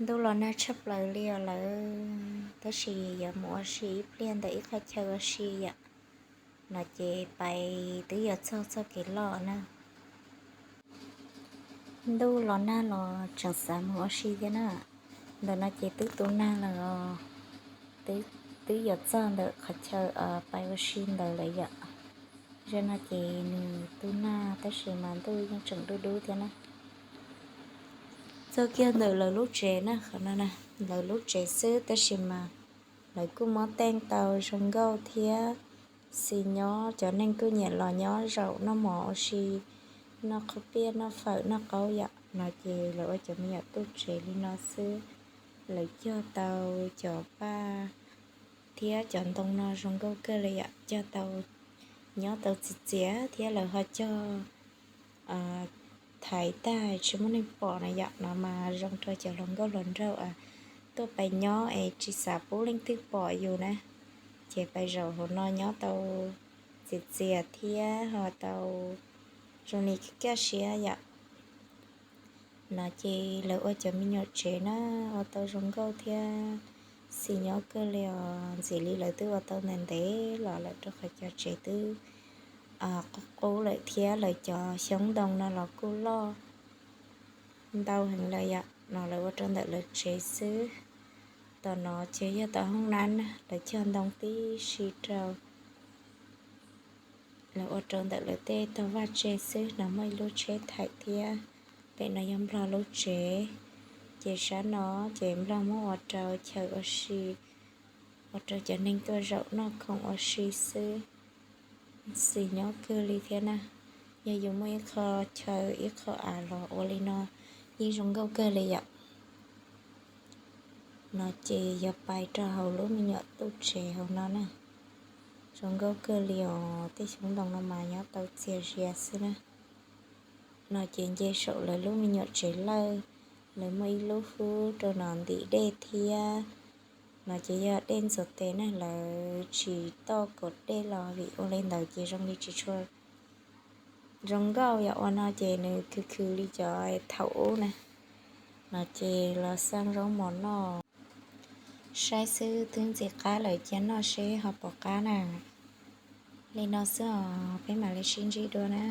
Ntuj los nag tshaj plaws li os lawm, tab sis yuav mus ua si ib pliag ntawm ib qhov chaw ua si yom. No ces pais twb yuav txog txoj kev loj na. Ntuj los nag los tseem xav mus ua si thiab na. Ntawm no ces twb tu nag lawm os, twb yuav txog ntawm qhov chaw pais ua si ntawd lawm yom. Zaj no ces nws tu nag tab sis mas ntuj yeej tseem dub dub thiab na. Txog kiag ntawm lawv lub tsev na, qhov no na, lawv lub tsev xwb tab sis mas lawv kuj muab teej tau zoo nkauj thiab. Xis nyob cov neeg kuj nyiam los nyob zaum noj mov ua si, noj qhauv piaj noj fawm noj qaub yom. No ces lawv ua cov me nyuam tuj tsev li no xwb. Lawv cog tau cov paj thiab cov ntoo no zoo nkauj kawg li yom, cog tau nyob tau txiv txiav thiab lawv ho cog thaiv tag tsis muaj neeg pom na yom. No mas zoo rau cov hluas nkauj hluas nraug tuaj pais nyob es tsis xav pub leej twg pom yus na, ces pais zaum hauv no nyob tau txiv txiav thiab ho tau zoo li kaj siab yom. No ces lawv ua cov me nyuam tsev na, ua tau zoo nkauj thiab xis nyob kawg li os. Ntxim li lawv twb ua tau ntev ntev los lawm rau qhov cov tsev twb qub qub lawm thiab lawv cov xyoob ntoo no los kuj loj ntau heev lawm yom. No lawv ua rau ntawm lawv tsev xwb. Tom no ces yog tom hoob nab na, lawv cog ntoo tib si rau. Lawv ua rau ntawm lawv tej tog vaj tse xwb no muaj ib lub tsheb thaim thiab. Pem no yog nplog lub tsev, ces sab no ces nplog muab ua rau chaw ua si, ua rau cov neeg tuaj zaum noj khoom ua si xwb. Xis nyob kawg li thiab na. Yog yus muaj ib qho chaw ib qho av los ua li no yeej zoo nkauj kawg li yom. No ces yog pais rau hauv lub me nyuam tuj tsev hauv no na. Zoo nkauj kawg li os, tej xyoob ntoo no mas nyob tau txias zias xwb na. No ces nce saum lawv lub me nyuam tsev lawj, lawv muaj ib lub hub rau no ntim dej thiab. No ces yog dej ntxuav tes na, lawv tsis toj kaum dej los vim ua li ntawd ces zoo li tsis tshua zoo nkauj yom. Ua no ces nws khwv khwv li cov thaum ub na. No ces los xaj zaub mov noj. Saib xwb twb ntxim qab lawm, cia noj seb ho puas qab na. Li no xwb os, peb mam li sib ntsib dua na.